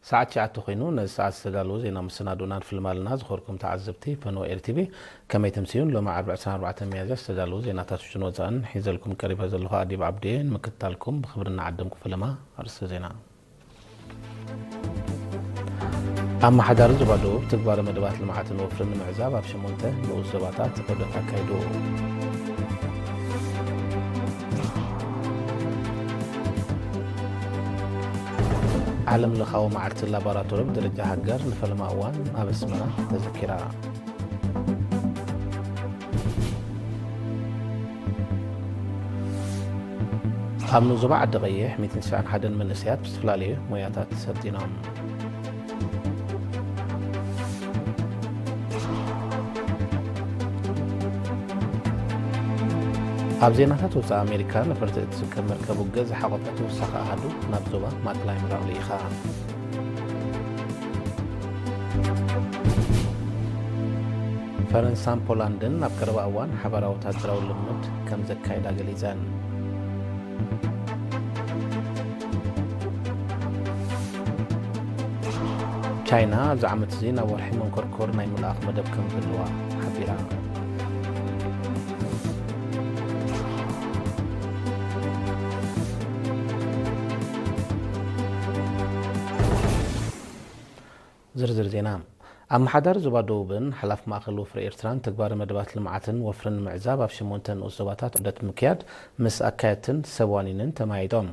ሰዓት ትሽዓተ ኮይኑ፣ ነዚ ሰዓት ዝተዳለዉ ዜና መሰናድኡና ንፍልም ኣለና። ዝኸበርኩም ተዓዘብቲ ፈነወ ኤር ቲቪ፣ ከመይ ተምስዩን? ሎሚ ዓርቢ ዕስራን ኣርባዕተን ሚያዝያ ዝተዳለዉ ዜናታት ውሽጥን ወጻእን ሒዘልኩም ቀሪበ ዘለኹ ኣዲብ ዓብዱ እየ። ንምክትታልኩም ብኽብሪ እናዓደምኩ ፈለማ ኣርእስተ ዜና። ኣመሓዳሪ ዞባ ደቡብ ትግባረ መደባት ልምዓትን ወፍርን ንምዕዛብ ኣብ ሸሞንተ ንኡስ ዞባታት ዑደት ኣካይዱ። ዓለም ለኻዊ መዓልቲ ላቦራቶሪ ብደረጃ ሃገር ንፈለማ እዋን ኣብ ኣስመራ ተዘኪራ። ኣብ ንኡስ ዞባ ዓዲ ቀይሕ ሚእትን ትስዓን ሓደን መንእሰያት ብዝተፈላለዩ ሞያታት ሰልጢኖም። ኣብ ዜናታት ወጻኢ ኣሜሪካ፣ ነፈርቲ እትስከም መርከብ ውግእ ዝሓቖፈ ተወሳኺ ኣሃዱ ናብ ዞባ ማእከላይ ምብራቕ ልኢኻ። ፈረንሳን ፖላንድን ኣብ ቀረባ እዋን ሓባራዊ ወታደራዊ ልምምድ ከም ዘካይዳ ገሊጸን። ቻይና ኣብዚ ዓመት እዚ ናብ ወርሒ መንኮርኮር ናይ ምልኣኽ መደብ ከም ዘለዋ ሓቢራ። ዝርዝር ዜና። ኣመሓዳሪ ዞባ ደቡብን ሓላፊ ማእከል ወፍሪ ኤርትራን ተግባረ መደባት ልምዓትን ወፍርን ንምዕዛብ ኣብ ሸሞንተ ንኡስ ዞባታት ዑደት ብምክያድ ምስ ኣካየድትን ሰብ ዋኒንን ተመያይጦም።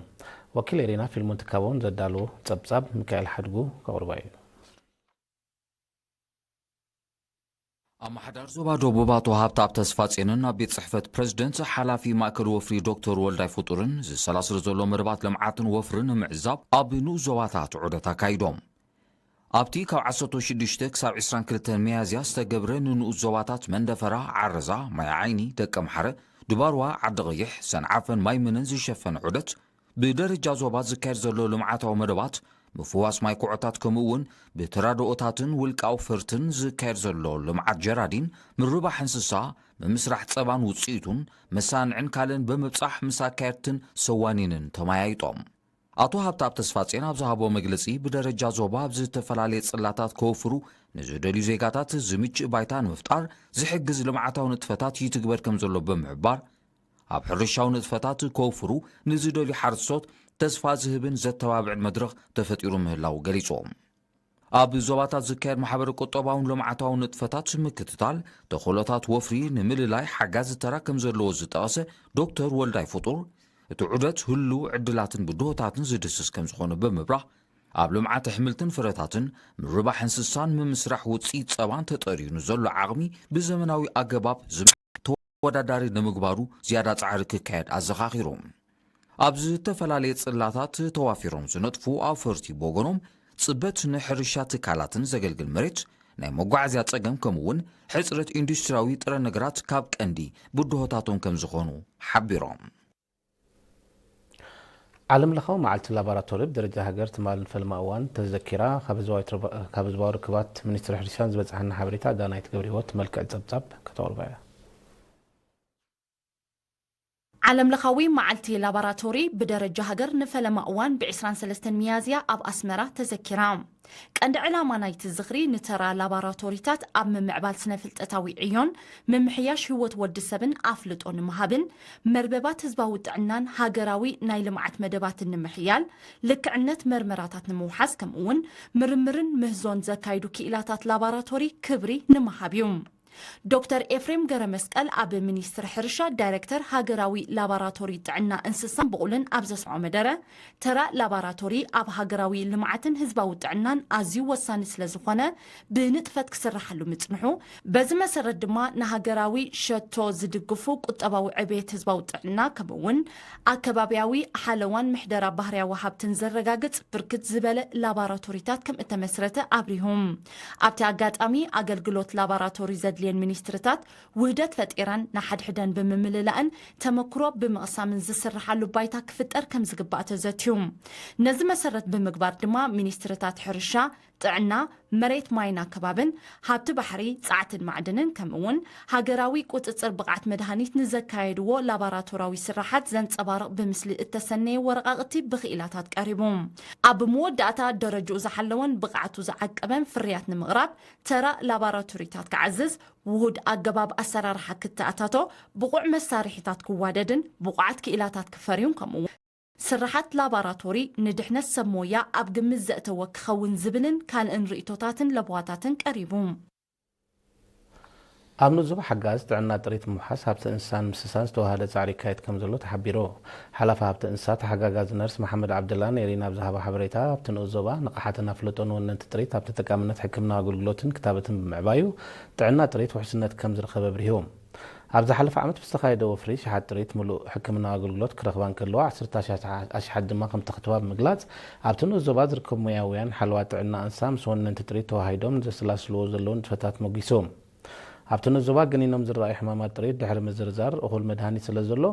ወኪል ኤሪና ፊልሞን ትካቦን ዘዳለዎ ጸብጻብ ሚካኤል ሓድጉ ከቕርቦ እዩ። ኣመሓዳሪ ዞባ ደቡብ ኣቶ ሃብተኣብ ተስፋጼንን ኣብ ቤት ጽሕፈት ፕረዚደንት ሓላፊ ማእከል ወፍሪ ዶክተር ወልዳይ ፍጡርን ዝሰላስል ዘሎ መደባት ልምዓትን ወፍርን ንምዕዛብ ኣብ ንኡስ ዞባታት ዑደት ኣካይዶም። ኣብቲ ካብ ዓሰርተ ሽዱሽተ ክሳብ ዕስራን ክልተን ሚያዝያ ዝተገብረ ንንኡስ ዞባታት መንደፈራ፣ ዓረዛ፣ ማይ ዓይኒ፣ ደቀምሓረ፣ ድባርዋ፣ ዓዲ ቀይሕ፣ ሰንዓፈን ማይ ምንን ዝሸፈነ ዑደት፣ ብደረጃ ዞባ ዝካየድ ዘሎ ልምዓታዊ መደባት፣ ምፍዋስ ማይ ኩዖታት፣ ከምኡ እውን ብተራድኦታትን ውልቃዊ ፈርትን ዝካየድ ዘሎ ልምዓት ጀራዲን ምርባሕ እንስሳ፣ ምምስራሕ ጸባን ውጽኢቱን፣ መሳንዕን ካልእን ብምብጻሕ ምስ ኣካየድትን ሰዋኒንን ተመያይጦም። ኣቶ ሃብተኣብ ተስፋጼን ኣብ ዝሃቦ መግለጺ፣ ብደረጃ ዞባ ኣብ ዝተፈላለየ ጽላታት ከወፍሩ ንዝደልዩ ዜጋታት ዝምችእ ባይታ ንምፍጣር ዝሕግዝ ልምዓታዊ ንጥፈታት ይትግበር ከም ዘሎ ብምሕባር፣ ኣብ ሕርሻዊ ንጥፈታት ከወፍሩ ንዝደልዩ ሓረስቶት ተስፋ ዝህብን ዘተባብዕን መድረኽ ተፈጢሩ ምህላዉ ገሊጾም። ኣብ ዞባታት ዝካየድ ማሕበረ ቁጠባውን ልምዓታውን ንጥፈታት ምክትታል፣ ተኽእሎታት ወፍሪ ንምልላይ ሓጋዚ ተራ ከም ዘለዎ ዝጠቐሰ ዶክተር ወልዳይ ፍጡር፣ እቲ ዑደት ህሉው ዕድላትን ብድሆታትን ዝድስስ ከም ዝኾነ ብምብራህ፣ ኣብ ልምዓት ኣሕምልትን ፍረታትን ምርባሕ እንስሳን ምምስራሕ ውፅኢት ፀባን ተጠርዩ ንዘሎ ዓቕሚ ብዘመናዊ ኣገባብ ዝምዕብል ተወዳዳሪ ንምግባሩ ዝያዳ ፃዕሪ ክካየድ ኣዘኻኺሮም። ኣብ ዝተፈላለየ ጽላታት ተዋፊሮም ዝነጥፉ ኣውፈርቲ ብወገኖም፣ ጽበት ንሕርሻ ትካላትን ዘገልግል መሬት፣ ናይ መጓዓዝያ ጸገም፣ ከምኡ እውን ሕጽረት ኢንዱስትሪያዊ ጥረ ነገራት ካብ ቀንዲ ብድሆታቶም ከም ዝኾኑ ሓቢሮም። ዓለም ለኻዊ መዓልቲ ላቦራቶሪ ብደረጃ ሃገር ትማል ንፈልማ እዋን ተዘኪራ። ካብ ህዝባዊ ትርባ-፣ ካብ ህዝባዊ ርክባት ሚኒስትሪ ሕርሻን ዝበጽሓና ሓበሬታ ዳናይት ገብረህይወት መልክዕ ጸብጻብ ከተቕርቦ እያ። ዓለምለኻዊ መዓልቲ ላባራቶሪ ብደረጃ ሃገር ንፈለማ እዋን ብ ዕስራን ሰለስተን ሚያዝያ ኣብ ኣስመራ ተዘኪራ። ቀንዲ ዕላማ ናይቲ ዝኽሪ ንተራ ላባራቶሪታት ኣብ ምምዕባል ስነ-ፍልጠታዊ ዕዮን ምምሕያሽ ህይወት ወዲ ሰብን ኣፍልጦ ንምሃብን መርበባት ህዝባዊ ጥዕናን ሃገራዊ ናይ ልምዓት መደባትን ንምሕያል ልክዕነት መርመራታት ንምውሓስ ከምኡውን ምርምርን ምህዞን ዘካይዱ ክኢላታት ላባራቶሪ ክብሪ ንምሃብ እዩ። ዶክተር ኤፍሬም ገረመስቀል ኣብ ሚኒስትሪ ሕርሻ ዳይሬክተር ሃገራዊ ላባራቶሪ ጥዕና እንስሳን ብቑልን ኣብ ዘስምዖ መደረ፣ ተራ ላባራቶሪ ኣብ ሃገራዊ ልምዓትን ህዝባዊ ጥዕናን ኣዝዩ ወሳኒ ስለ ዝኾነ ብንጥፈት ክስራሓሉ ምጽንሑ፣ በዚ መሰረት ድማ ንሃገራዊ ሸቶ ዝድግፉ ቁጠባዊ ዕብየት ህዝባዊ ጥዕና ከምኡውን ኣከባብያዊ ሓለዋን ምሕደራ ባህርያዊ ሃብትን ዘረጋግጽ ብርክት ዝበለ ላባራቶሪታት ከም እተመስረተ ኣብሪሁ። ኣብቲ ኣጋጣሚ ኣገልግሎት ላባራቶሪ ዘድሊ እየን ሚኒስትርታት ውህደት ፈጢረን ንሓድሕደን ብምምልላእን ተመክሮ ብምቕሳምን ዝስርሓሉ ባይታ ክፍጠር ከም ዝግባእ ተዘትዩ። ነዚ መሰረት ብምግባር ድማ ሚኒስትርታት ሕርሻ፣ ጥዕና፣ መሬት፣ ማይን ኣከባብን፣ ሃብቲ ባሕሪ፣ ጻዕትን ማዕድንን፣ ከምኡ እውን ሃገራዊ ቁጽጽር ብቕዓት መድሃኒት ንዘካየድዎ ላባራቶራዊ ስራሓት ዘንጸባርቕ ብምስሊ እተሰነየ ወረቓቕቲ ብኽኢላታት ቀሪቡ። ኣብ መወዳእታ ደረጃኡ ዝሓለወን ብቕዓቱ ዝዓቀበን ፍርያት ንምቕራብ ተራ ላባራቶሪታት ክዓዝዝ፣ ውሁድ ኣገባብ ኣሰራርሓ ክተኣታቶ፣ ብቑዕ መሳርሒታት ክዋደድን ብቑዓት ክኢላታት ክፈርዩን ከምኡ ስርሓት ላባራቶሪ ንድሕነት ሰብ ሞያ ኣብ ግምት ዘእተወ ክኸውን ዝብልን ካልእን ርእይቶታትን ለበዋታትን ቀሪቡ። ኣብ ንኡስ ዞባ ሓጋዝ ጥዕና ጥሪት ምውሓስ ሃብቲ እንስሳን ምስሳን ዝተዋሃደ ጻዕሪ ይካየድ ከም ዘሎ ተሓቢሩ። ሓላፊ ሃብቲ እንስሳ ተሓጋጋዚ ነርስ መሓመድ ዓብደላ ነይሪን ኣብ ዝሃቦ ሓበሬታ ኣብቲ ንኡስ ዞባ ንቕሓትን ኣፍልጦን ወነንቲ ጥሪት ኣብ ተጠቃምነት ሕክምናዊ ኣገልግሎትን ክታበትን ብምዕባዩ ጥዕና ጥሪት ውሕስነት ከም ዝረኸበ ኣብሪሁ። ኣብ ዝሓለፈ ዓመት ብዝተኻየደ ወፍሪ ሽሓት ጥሪት ምሉእ ሕክምናዊ ኣገልግሎት ክረኽባ እንከለዋ ዓሰርተ ኣሽሓት ድማ ከም ተኽትባ ብምግላጽ ኣብቲ ንኡስ ዞባ ዝርከቡ ሞያውያን ሓለዋ ጥዕና እንስሳ ምስ ወነንቲ ጥሪት ተዋሃሂዶም ዘሰላስልዎ ዘለዉ ንጥፈታት ሞጊሱ። ኣብቲ ንኡስ ዞባ ገኒኖም ዝረኣዩ ሕማማት ጥሪት ድሕሪ ምዝርዛር እኹል መድሃኒት ስለ ዘሎ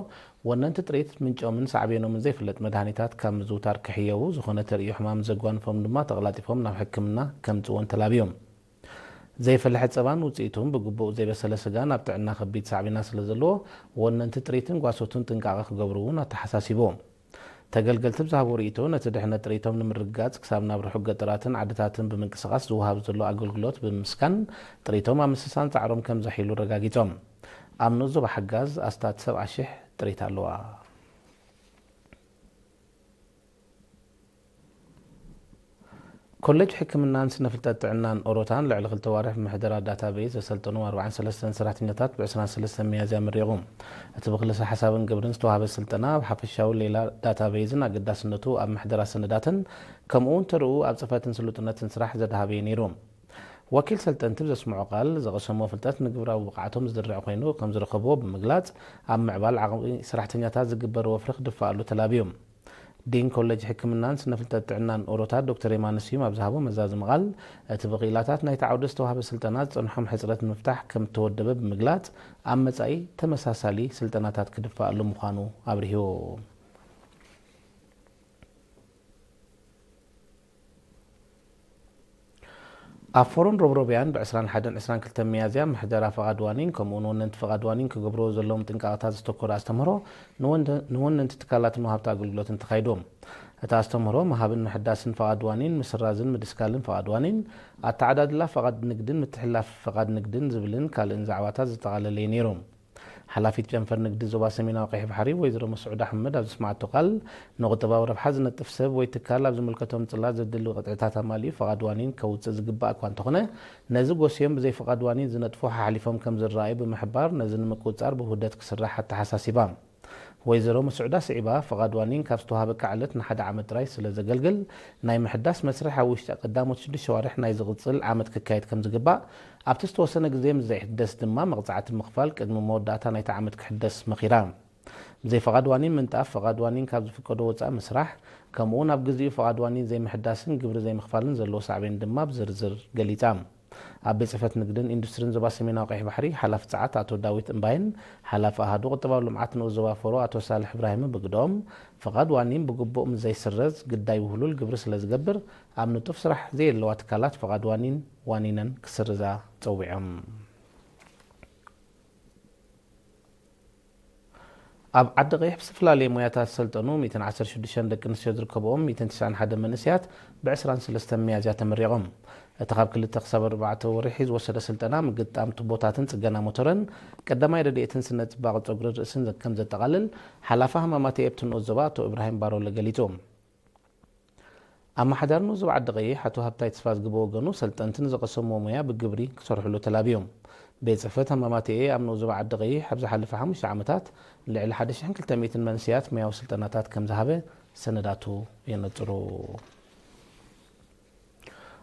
ወነንቲ ጥሪት ምንጮምን ሳዕቤኖምን ዘይፍለጥ መድሃኒታት ካብ ምዝውታር ክሕየዉ ዝኾነ ተርእዮ ሕማም ዘጓንፎም ድማ ተቐላጢፎም ናብ ሕክምና ከምጽእዎን ተላብዮም። ዘይፈለሐ ጸባን ውጽኢቱን ብግቡእ ዘይበሰለ ስጋን ኣብ ጥዕና ከቢድ ሳዕቤናት ስለ ዘለዎ ወነንቲ ጥሪትን ጓሶትን ጥንቃቐ ክገብሩ እውን ኣተሓሳሲቡ። ተገልገልቲ ብዝሃቦ ርእይቶ ነቲ ድሕነት ጥሪቶም ንምርግጋጽ ክሳብ ናብ ርሑቕ ገጠራትን ዓድታትን ብምንቅስቓስ ዝወሃብ ዘሎ ኣገልግሎት ብምምስጋን ጥሪቶም ኣብ ምስሳን ጻዕሮም ከም ዘሕይሉ ኣረጋጊጾም። ኣብ ንኡስ ዞባ ሓጋዝ ኣስታት ሰብዓ ሽሕ ጥሪት ኣለዋ። ኮሌጅ ሕክምናን ስነ ፍልጠት ጥዕናን ኦሮታን ልዕሊ ክልተ ዋርሕ ብምሕደራ ዳታቤዝ ዘሰልጠኑ ኣርባዓን ሰለስተን ሰራሕተኛታት ብ ዕስራን ሰለስተን ሚያዝያ መሪቑ። እቲ ብክልሰ ሓሳብን ግብርን ዝተዋህበ ስልጠና ኣብ ሓፈሻዊ ሌላ ዳታቤዝን ኣገዳስነቱ ኣብ ምሕደራ ሰነዳትን ከምኡ እውን ተርኡ ኣብ ጽፈትን ስሉጥነትን ስራሕ ዘድሃበ እዩ ነይሩ። ወኪል ሰልጠንቲ ብዘስምዖ ቃል ዘቐሰሞ ፍልጠት ንግብራዊ ብቕዓቶም ዝድርዕ ኮይኑ ከም ዝረኸብዎ ብምግላጽ ኣብ ምዕባል ዓቕሚ ሰራሕተኛታት ዝግበር ወፍሪ ክድፋኣሉ ተላብዮም። ዲን ኮሌጅ ሕክምናን ስነ ፍልጠት ጥዕናን ኦሮታት ዶክተር የማነ ስዩም ኣብ ዝሃቦ መዛዘሚ ቃል፣ እቲ ብክኢላታት ናይቲ ዓውዲ ዝተዋህበ ስልጠና ዝጸንሖም ሕጽረት ንምፍታሕ ከም እተወደበ ብምግላጽ፣ ኣብ መጻኢ ተመሳሳሊ ስልጠናታት ክድፋኣሉ ምዃኑ ኣብሪሁ። ኣብ ፎረም ሮብሮብያን ብ ዕስራን ሓደን ዕስራን ክልተን ሚያዝያ ምሕደራ ፍቓድ ዋኒን ከምኡውን ወነንቲ ፍቓድ ዋኒን ክገብርዎ ዘለዎም ጥንቃቐታት ዘተኮረ ኣስተምህሮ ንወንደ- ንወነንቲ ትካላትን ወሃብቲ ኣገልግሎትን ተኻይዱ። እቲ ኣስተምህሮ ምሃብን ምሕዳስን ፍቓድ ዋኒን፣ ምስራዝን ምድስካልን ፍቓድ ዋኒን፣ ኣተዓዳድላ ፍቓድ ንግድን ምትሕልላፍ ፍቓድ ንግድን ዝብልን ካልእን ዛዕባታት ዘጠቓለለ እዩ ነይሩ። ሓላፊት ጨንፈር ንግዲ ዞባ ሰሜናዊ ቀይሕ ባሕሪ ወይዘሮ መስዑድ ኣሕመድ ኣብ ዘስማዓቶ ቃል፣ ንቁጠባዊ ረብሓ ዝነጥፍ ሰብ ወይ ትካል ኣብ ዝምልከቶም ጽላት ዘድሊ ቅጥዕታት ኣማሊኡ ፍቓድ ዋኒን ከውጽእ ዝግባእ እኳ እንተኾነ፣ ነዚ ጎስዮም ብዘይ ፍቓድ ዋኒን ዝነጥፉ ሓሓሊፎም ከም ዝረኣዩ ብምሕባር፣ ነዚ ንምቁጽጻር ብውህደት ክስራሕ ኣተሓሳሲባ። ወይዘሮ መስዑድ ኣስዒባ፣ ፍቓድ ዋኒን ካብ ዝተዋህበካ ዕለት ንሓደ ዓመት ጥራይ ስለ ዘገልግል፣ ናይ ምሕዳስ መስርሕ ኣብ ውሽጢ ቀዳሞት ሽዱሽተ ኣዋርሕ ናይ ዝቕጽል ዓመት ክካየድ ከም ዝግባእ፣ ኣብቲ ዝተወሰነ ግዜ ምስ ዘይሕደስ ድማ መቕጻዕቲ ምኽፋል ቅድሚ መወዳእታ ናይቲ ዓመት ክሕደስ መኺራ። ብዘይ ፍቓድ ዋኒን ምንጣፍ፣ ፍቓድ ዋኒን ካብ ዝፍቀዶ ወጻኢ ምስራሕ፣ ከምኡውን ኣብ ግዚኡ ፍቓድ ዋኒን ዘይምሕዳስን ግብሪ ዘይምኽፋልን ዘለዎ ሳዕቤን ድማ ብዝርዝር ገሊጻ። ኣብ ቤት ጽሕፈት ንግድን ኢንዱስትሪን ዞባ ሰሜናዊ ቀይሕ ባሕሪ ሓላፊ ጸዓት ኣቶ ዳዊት እምባይን ሓላፊ ኣሃዱ ቁጠባዊ ልምዓት ንኡስ ዞባ ፎሮ ኣቶ ሳልሕ እብራሂምን ብግደኦም፣ ፍቓድ ዋኒን ብግቡእ ምስ ዘይስረዝ ግዳይ ውህሉል ግብሪ ስለ ዝገብር፣ ኣብ ንጡፍ ስራሕ ዘየለዋ ትካላት ፍቓድ ዋኒን ዋኒነን ክስርዛ ጸዊዖም። ኣብ ዓዲ ቀይሕ ብዝተፈላለየ ሞያታት ዝሰልጠኑ ሚእትን ዓሰርተ ሽዱሽተን ደቂ ኣንስትዮ ዝርከብኦም ሚእትን ትስዓን ሓደን መንእሰያት ብ ዕስራን ሰለስተን ሚያዝያ ተመሪቖም። እቲ ካብ ክልተ ክሳብ ኣርባዕተ ወርሒ ዝወሰደ ስልጠና ምግጣም ቱቦታትን ጽገና ሞተርን፣ ቀዳማይ ረድኤትን ስነ ጽባቐ ጸጉሪ ርእስን ዘ- ከም ዘጠቓልል ሓላፊ ሃማማተኤ ኣብቲ ንኡስ ዞባ ኣቶ እብራሂም ባሮለ ገሊጹ። ኣመሓዳሪ ንኡስ ዞባ ዓዲ ቀይሕ ኣቶ ሃብታይ ተስፋዝጊ ብወገኑ፣ ሰልጠንቲ ንዝቐሰምዎ ሞያ ብግብሪ ክሰርሕሉ ተላብዮም። ቤት ጽሕፈት ሃማማተኤ ኣብ ንኡስ ዞባ ዓዲ ቀይሕ ኣብ ዝሓለፈ ሓሙሽተ ዓመታት ልዕሊ ሓደ ሽሕን ክልተ ሚእትን መንእሰያት ሞያዊ ስልጠናታት ከም ዝሃበ ሰነዳቱ የነጽሩ።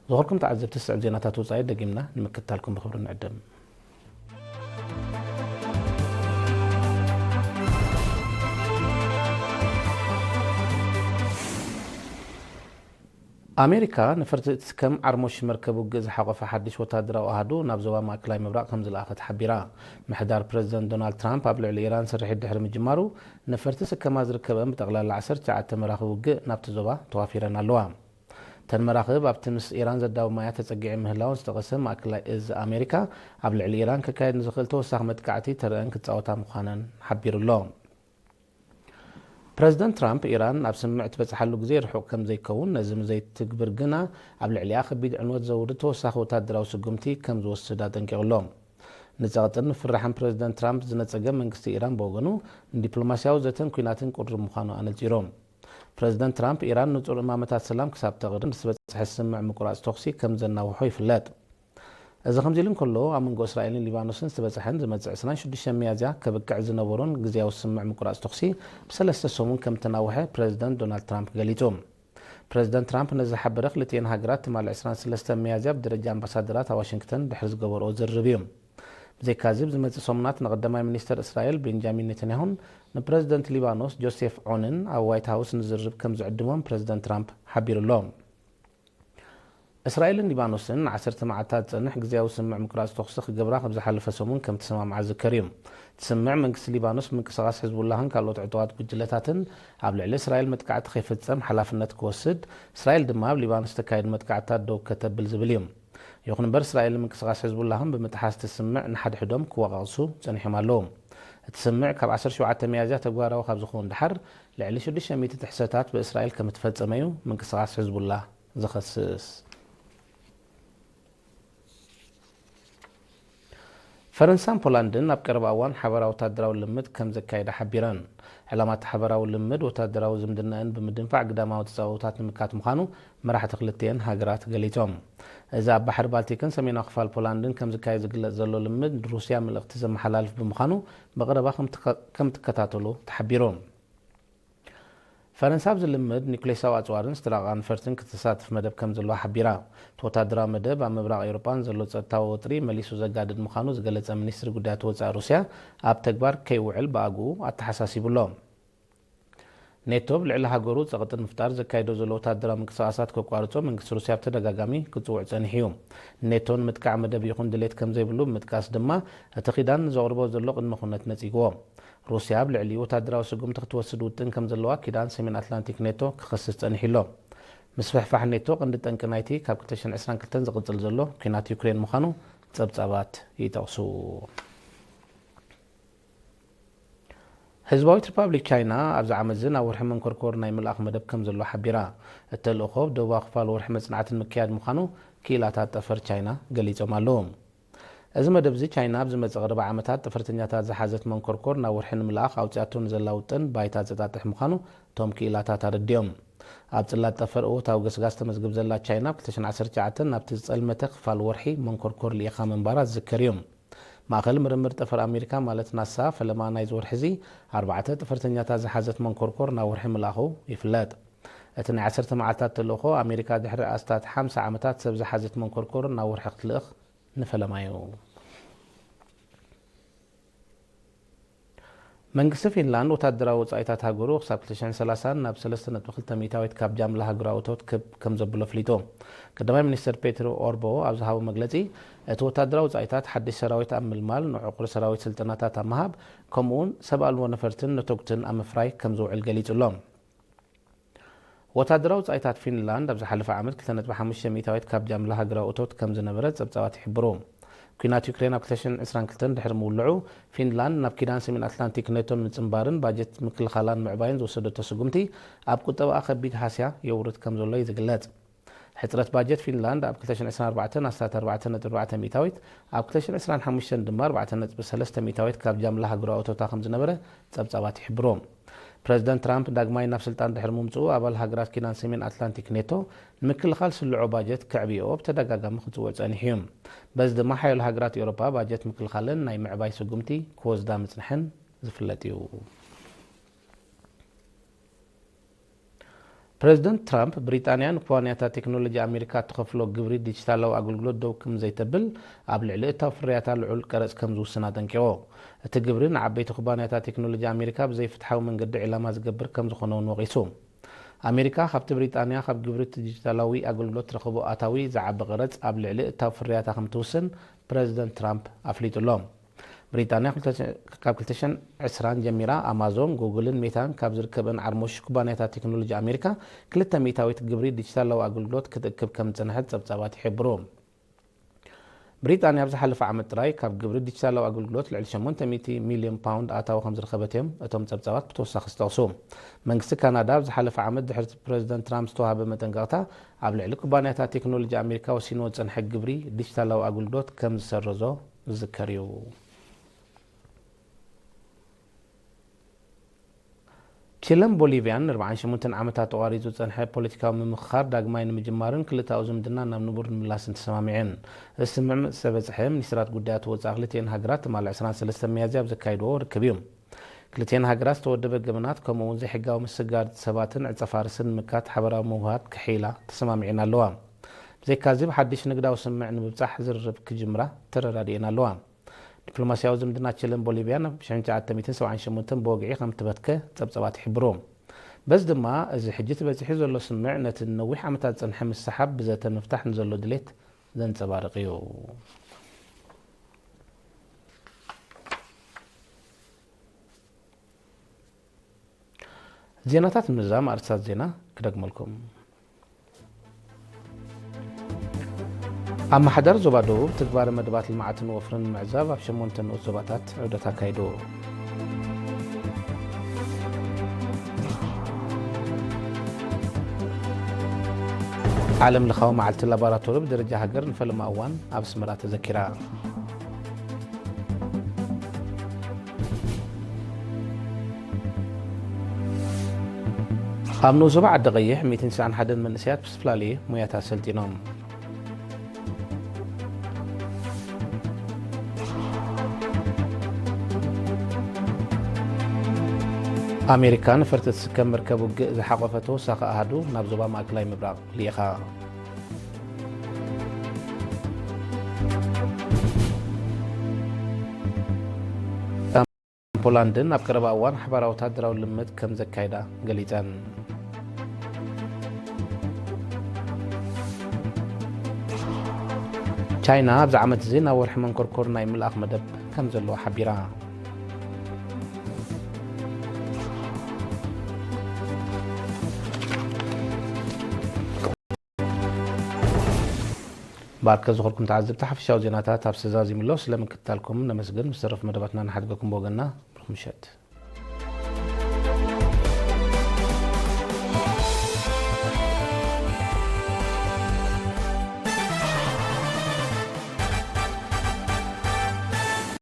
ዝኸበርኩም ተዓዘብቲ፣ ዝስዕብ ዜናታት ወጻኢ ደጊምና ንምክትታልኩም ብኽብሪ ንዕድም። ኣሜሪካ ነፈርቲ እትስከም ዓርሞሽ መርከብ ውግእ ዝሓቖፈ ሓድሽ ወታደራዊ ኣሃዱ ናብ ዞባ ማእከላይ ምብራቕ ከም ዝለኣኸት ሓቢራ። ምሕዳር ፕረዚደንት ዶናልድ ትራምፕ ኣብ ልዕሊ ኢራን ስርሒት ድሕሪ ምጅማሩ፣ ነፈርቲ ስከማ ዝርከበን ብጠቕላላ ዓሰርተ ትሽዓተ መራኽብ ውግእ ናብቲ ዞባ ተዋፊረን ኣለዋ። እተን መራኽብ ኣብቲ ምስ ኢራን ዘዳውብ ማያት ተጸጊዐን ምህላወን ዝጠቐሰ ማእከላይ እዝ ኣሜሪካ፣ ኣብ ልዕሊ ኢራን ክካየድ ንዝኽእል ተወሳኺ መጥቃዕቲ ተረአን ክጻወታ ምዃነን ሓቢሩ ኣሎ። ፕረዚደንት ትራምፕ፣ ኢራን ኣብ ስምምዕ ትበጽሓሉ ግዜ ርሑቕ ከም ዘይከውን፣ ነዚ ዘይትግብር ግና ኣብ ልዕሊኣ ከቢድ ዕንወት ዘውርድ ተወሳኺ ወታደራዊ ስጉምቲ ከም ዝወስድ ኣጠንቂቑ ኣሎ። ንጸቕጥን ምፍርራሕን ፕረዚደንት ትራምፕ ዝነጸገ መንግስቲ ኢራን ብወገኑ፣ ንዲፕሎማስያዊ ዘተን ኲናትን ቅሩብ ምዃኑ ኣነጺሩ። ፕረዚደንት ትራምፕ፣ ኢራን ንጹር እማመታት ሰላም ክሳብ ተቕርብ ንዝበጽሐ ስምምዕ ምቁራጽ ተኹሲ ከም ዘናውሖ ይፍለጥ። እዚ ከምዚ ኢሉ እንከሎ፣ ኣብ መንጎ እስራኤልን ሊባኖስን ዝተበጽሐን ዝመጽእ ዕስራን ሽዱሽተን ሚያዝያ ከብቅዕ ዝነበሮን ግዝያዊ ስምምዕ ምቁራጽ ተኹሲ ብሰለስተ ሰሙን ከም እተናውሐ ፕረዚደንት ዶናልድ ትራምፕ ገሊጹ። ፕረዚደንት ትራምፕ ነዚ ዝሓበረ፣ ክልቲኤን ሃገራት ትማሊ ዕስራን ሰለስተን ሚያዝያ ብደረጃ ኣምባሳደራት ኣብ ዋሽንግተን ድሕሪ ዝገበርኦ ዝርርብ እዩ። ብዘይካዚ፣ ኣብ ዝመጽእ ሰሙናት ንቀዳማይ ሚኒስተር እስራኤል ቤንጃሚን ኔታንያሁን ንፕረዚደንት ሊባኖስ ጆሴፍ ዖንን ኣብ ዋይት ሃውስ ንዝርርብ ከም ዝዕድሞም ፕረዚደንት ትራምፕ ሓቢሩ ኣሎ። እስራኤልን ሊባኖስን ንዓሰርተ መዓልታት ዝጸንሕ ግዝያዊ ስምምዕ ምቁራጽ ተኹሲ ክገብራ ካብ ዝሓለፈ ሰሙን ከም ተሰማምዓ ዝዝከር እዩ። እቲ ስምምዕ፣ መንግስቲ ሊባኖስ ብምንቅስቓስ ሕዝቡላህን ካልኦት ዕጡቓት ጉጅለታትን ኣብ ልዕሊ እስራኤል መጥቃዕቲ ከይፍጸም ሓላፍነት ክወስድ፣ እስራኤል ድማ ኣብ ሊባኖስ ተካይድ መጥቃዕትታት ደው ከተብል ዝብል እዩ። ይኹን እምበር፣ እስራኤልን ምንቅስቓስ ሕዝቡላህን ብምጥሓስ እቲ ስምምዕ ንሓድሕዶም ክወቓቕሱ ጸኒሖም ኣለዉ። እቲ ስምምዕ ካብ ዓሰርተ ሸውዓተ ሚያዝያ ተግባራዊ ካብ ዝኸውን ደሓር፣ ልዕሊ ሽዱሽተ ሚእቲ ጥሕሰታት ብእስራኤል ከም እተፈጸመ እዩ ምንቅስቓስ ሕዝቡላህ ዝኸስስ። ፈረንሳን ፖላንድን ኣብ ቀረባ እዋን ሓበራዊ ወታደራዊ ልምድ ከም ዘካየዳ ሓቢረን። ዕላማ እቲ ሓበራዊ ልምድ፣ ወታደራዊ ዝምድናኣን ብምድንፋዕ ግዳማዊ ተጻብኦታት ንምካት ምዃኑ መራሕቲ ክልቲኤን ሃገራት ገሊጾም። እዚ ኣብ ባሕሪ ባልቲክን ሰሜናዊ ክፋል ፖላንድን ከም ዝካየድ ዝግለጽ ዘሎ ልምድ፣ ንሩስያ መልእኽቲ ዘመሓላልፍ ብምዃኑ፣ ብቐረባ ከም ትከ-፣ ከም ትከታተሎ ተሓቢሩ። ፈረንሳ ኣብዚ ልምድ ኒኩሌሳዊ ኣጽዋርን ዝተራቐቓ ነፈርትን ክትሳተፍ መደብ ከም ዘለዋ ሓቢራ። እቲ ወታደራዊ መደብ፣ ኣብ ምብራቕ ኤውሮጳ ንዘሎ ጸጥታዊ ወጥሪ መሊሱ ዘጋድድ ምዃኑ ዝገለጸ ሚኒስትሪ ጉዳያት ወጻኢ ሩስያ፣ ኣብ ተግባር ከይውዕል ብኣግኡ ኣተሓሳሲቡ ኣሎ። ኔቶ ኣብ ልዕሊ ሃገሩ ጸቕጢ ንምፍጣር ዘካይዶ ዘሎ ወታደራዊ ምንቅስቓሳት ከቋርጾ መንግስቲ ሩስያ ብተደጋጋሚ ክጽውዕ ጸኒሑ እዩ። ኔቶ ንምጥቃዕ መደብ ይኹን ድሌት ከም ዘይብሉ ብምጥቃስ ድማ፣ እቲ ኪዳን ንዘቕርቦ ዘሎ ቅድመ ኩነት ነጺግዎ። ሩስያ ኣብ ልዕሊኡ ወታደራዊ ስጉምቲ ክትወስድ ውጥን ከም ዘለዋ ኪዳን ሰሜን ኣትላንቲክ ኔቶ ክኸስስ ጸኒሑ ኣሎ። ምስፍሕፋሕ ኔቶ ቀንዲ ጠንቂ ናይቲ ካብ ክልተ ሽሕን ዕስራን ክልተን ዝቕጽል ዘሎ ኲናት ዩክሬን ምዃኑ ጸብጻባት ይጠቕሱ። ህዝባዊት ሪፓብሊክ ቻይና ኣብዚ ዓመት እዚ ናብ ወርሒ መንኮርኮር ናይ ምልኣኽ መደብ ከም ዘሎ ሓቢራ። እቲ ተልእኾ ኣብ ደቡባዊ ክፋል ወርሒ መጽናዕቲ ንምክያድ ምዃኑ ክኢላታት ጠፈር ቻይና ገሊጾም ኣለዉ። እዚ መደብ እዚ፣ ቻይና ኣብ ዝመጽእ ርብዓ ዓመታት ጠፈርተኛታት ዝሓዘት መንኮርኮር ናብ ወርሒ ንምልኣኽ ኣውጺኣቶ ንዘላ ውጥን ባይታ ዘጣጥሕ ምዃኑ እቶም ክኢላታት ኣረዲኦም። ኣብ ጽላት ጠፈር እወታዊ ገስጋስ ተመዝግብ ዘላ ቻይና፣ ኣብ ክልተ ሽሕን ዓሰርተ ትሽዓተን ናብቲ ዝጸልመተ ክፋል ወርሒ መንኮርኮር ልኢኻ ምንባራ ዝዝከር እዩ። ማእከል ምርምር ጠፈር ኣሜሪካ፣ ማለት ናሳ፣ ፈለማ ናይዚ ወርሒ እዚ ኣርባዕተ ጠፈርተኛታት ዝሓዘት መንኮርኮር ናብ ወርሒ ምልኣኹ ይፍለጥ። እቲ ናይ ዓሰርተ መዓልታት ተልእኾ፣ ኣሜሪካ ድሕሪ ኣስታት ሓምሳ ዓመታት ሰብ ዝሓዘት መንኮርኮር ናብ ወርሒ ክትልእኽ ንፈለማ እዩ። መንግስቲ ፊንላንድ ወታደራዊ ወጻኢታት ሃገሩ ክሳብ ክልተ ሽሕን ሰላሳን ናብ ሰለስተ ነጥቢ ክልተ ሚእታዊት ካብ ጃምላ ሃገራዊ እቶት ክብ ከም ዘብሎ ኣፍሊጡ። ቀዳማይ ሚኒስትር ፔትሮ ኦርቦ ኣብ ዝሃቦ መግለጺ፣ እቲ ወታደራዊ ወጻኢታት ሓድሽ ሰራዊት ኣብ ምልማል፣ ንዕቑር ሰራዊት ስልጠናታት ኣብ ምሃብ፣ ከምኡውን ሰብ ኣልቦ ነፈርትን ነቶግትን ኣብ ምፍራይ ከም ዝውዕል ገሊጹ ኣሎ። ወታደራዊ ወጻኢታት ፊንላንድ ኣብ ዝሓለፈ ዓመት ክልተ ነጥቢ ሓሙሽተ ሚእታዊት ካብ ጃምላ ሃገራዊ እቶት ከም ዝነበረ ጸብጻባት ይሕብሩ። ኲናት ዩክሬን ኣብ ክልተ ሽሕን ዕስራን ክልተን ድሕሪ ምውልዑ፣ ፊንላንድ ናብ ኪዳን ሰሜን ኣትላንቲክ ኔቶ ንምጽንባርን ባጀት ምክልኻላ ንምዕባይን ዝወሰደቶ ስጉምቲ፣ ኣብ ቁጠባኣ ከቢድ ሃስያ የውርድ ከም ዘሎ እዩ ዝግለጽ። ሕጽረት ባጀት ፊንላንድ ኣብ ክልተ ሽሕን ዕስራን ኣርባዕተን ኣስታት ኣርባዕተ ነጥቢ ኣርባዕተ ሚእታዊት፣ ኣብ ክልተ ሽሕን ዕስራን ሓሙሽተን ድማ ኣርባዕተ ነጥቢ ሰለስተ ሚእታዊት ካብ ጃምላ ሃገራዊ እቶታ ከም ዝነበረ ጸብጻባት ይሕብሩ። ፕረዚደንት ትራምፕ ዳግማይ ናብ ስልጣን ድሕሪ ምምጽኡ፣ ኣባል ሃገራት ኪዳን ሰሜን ኣትላንቲክ ኔቶ ንምክልኻል ስልዖ ባጀት ከዕብይኦ ብተደጋጋሚ ክጽውዕ ጸኒሑ እዩ። በዚ ድማ ሓያሎ ሃገራት ኤውሮጳ ባጀት ምክልኻለን ናይ ምዕባይ ስጉምቲ ክወስዳ ምጽንሐን ዝፍለጥ እዩ። ፕረዚደንት ትራምፕ፣ ብሪጣንያ ንኩባንያታት ቴክኖሎጂ ኣሜሪካ እትኸፍሎ ግብሪ ዲጂታላዊ ኣገልግሎት ደው ከም ዘይተብል፣ ኣብ ልዕሊ እታው ፍርያታ ልዑል ቀረጽ ከም ዝውስን ኣጠንቂቑ። እቲ ግብሪ ንዓበይቲ ኩባንያታት ቴክኖሎጂ ኣሜሪካ ብዘይፍትሓዊ መንገዲ ዒላማ ዝገብር ከም ዝኾነ እውን ወቒሱ። ኣሜሪካ ካብቲ ብሪጣንያ ካብ ግብሪ እቲ ዲጂታላዊ ኣገልግሎት ትረኽቦ ኣታዊ ዝዓቢ ቀረጽ ኣብ ልዕሊ እታው ፍርያታ ከም ትውስን ፕረዚደንት ትራምፕ ኣፍሊጡ ኣሎ። ብሪጣንያ ካብ ክልተ ሽሕን ዕስራን ጀሚራ ኣማዞን፣ ጉግልን ሜታን ካብ ዝርከበን ዓርሞሽ ኩባንያታት ቴክኖሎጂ ኣሜሪካ ክልተ ሚእታዊት ግብሪ ዲጂታላዊ ኣገልግሎት ክትእክብ ከም ዝጸንሐት ጸብጻባት ይሕብሩ። ብሪጣንያ ኣብ ዝሓለፈ ዓመት ጥራይ ካብ ግብሪ ዲጂታላዊ ኣገልግሎት ልዕሊ ሸሞንተ ሚእቲ ሚልዮን ፓውንድ ኣታዊ ከም ዝረኸበት እዮም እቶም ጸብጻባት ብተወሳኺ ዝጠቕሱ። መንግስቲ ካናዳ ኣብ ዝሓለፈ ዓመት ድሕሪ ፕረዚደንት ትራምፕ ዝተዋህበ መጠንቀቕታ ኣብ ልዕሊ ኩባንያታት ቴክኖሎጂ ኣሜሪካ ወሲንዎ ዝጸንሐ ግብሪ ዲጂታላዊ ኣገልግሎት ከም ዝሰረዞ ዝዝከር እዩ። ቺለን ቦሊቪያን ንኣርባዓን ሸሞንተን ዓመታት ተቋሪጹ ዝጸንሐ ፖለቲካዊ ምምኽኻር ዳግማይ ንምጅማርን ክልተኣዊ ዝምድና ናብ ንቡር ንምምላስን ተሰማሚዐን። እዚ ስምምዕ ምስ ተበጽሐ፣ ሚኒስትራት ጉዳያት ወጻኢ ክልቲኤን ሃገራት ትማሊ ዕስራን ሰለስተን ሚያዝያ ኣብ ዘካየድዎ ርክብ እዩ። ክልቲኤን ሃገራት ዝተወደበ ገበናት፣ ከምኡ እውን ዘይሕጋዊ ምስግጋር ሰባትን ዕጸ ፋርስን ንምክታት ሓበራዊ ምውህሃድ ክሕይላ ተሰማሚዐን ኣለዋ። ብዘይካዚ፣ ብሓድሽ ንግዳዊ ስምምዕ ንምብጻሕ ዝርርብ ክጅምራ ተረዳዲኤን ኣለዋ። ዲፕሎማስያዊ ዝምድና ቺለን ቦሊቪያን ኣብ ሽሕን ትሽዓተ ሚእትን ሰብዓን ሸሞንተን ብወግዒ ከም እትበትከ ጸብጻባት ይሕብሩ። በዚ ድማ፣ እዚ ሕጂ ተበጺሑ ዘሎ ስምምዕ ነቲ ንነዊሕ ዓመታት ዝጸንሐ ምስሓብ ብዘተ ንምፍታሕ ንዘሎ ድሌት ዘንጸባርቕ እዩ። ዜናታት ንምዝዛም ኣርእስታት ዜና ክደግመልኩም። ኣመሓዳሪ ዞባ ደቡብ ትግባረ መደባት ልምዓትን ወፍርን ንምዕዛብ ኣብ ሸሞንተ ንኡስ ዞባታት ዑደት ኣካይዱ። ዓለም ለኻዊ መዓልቲ ላቦራቶሪ ብደረጃ ሃገር ንፈለማ እዋን ኣብ ኣስመራ ተዘኪራ። ኣብ ንኡስ ዞባ ዓዲ ቀይሕ ሚእትን ትስዓን ሓደን መንእሰያት ብዝተፈላለየ ሞያታት ሰልጢኖም። ኣሜሪካ ነፈርቲ ትስከም መርከብ ውግእ ዝሓቖፈ ተወሳኺ ኣሃዱ ናብ ዞባ ማእከላይ ምብራቕ ልኢኻ። ፖላንድን ኣብ ቀረባ እዋን ሓባራዊ ወታደራዊ ልምምድ ከም ዘካይዳ ገሊጸን። ቻይና ኣብዚ ዓመት እዚ ናብ ወርሒ መንኮርኮር ናይ ምልኣኽ መደብ ከም ዘለዋ ሓቢራ። ባርከ ዝኾርኩም ተዓዘብቲ ሓፈሻዊ ዜናታት ኣብ ሰዛዚም ኣሎ። ስለ ምክትታልኩም ነመስግን። ምስ ተረፍ መደባትና ንሓድገኩም ብወገንና ብሩኽ ምሸት።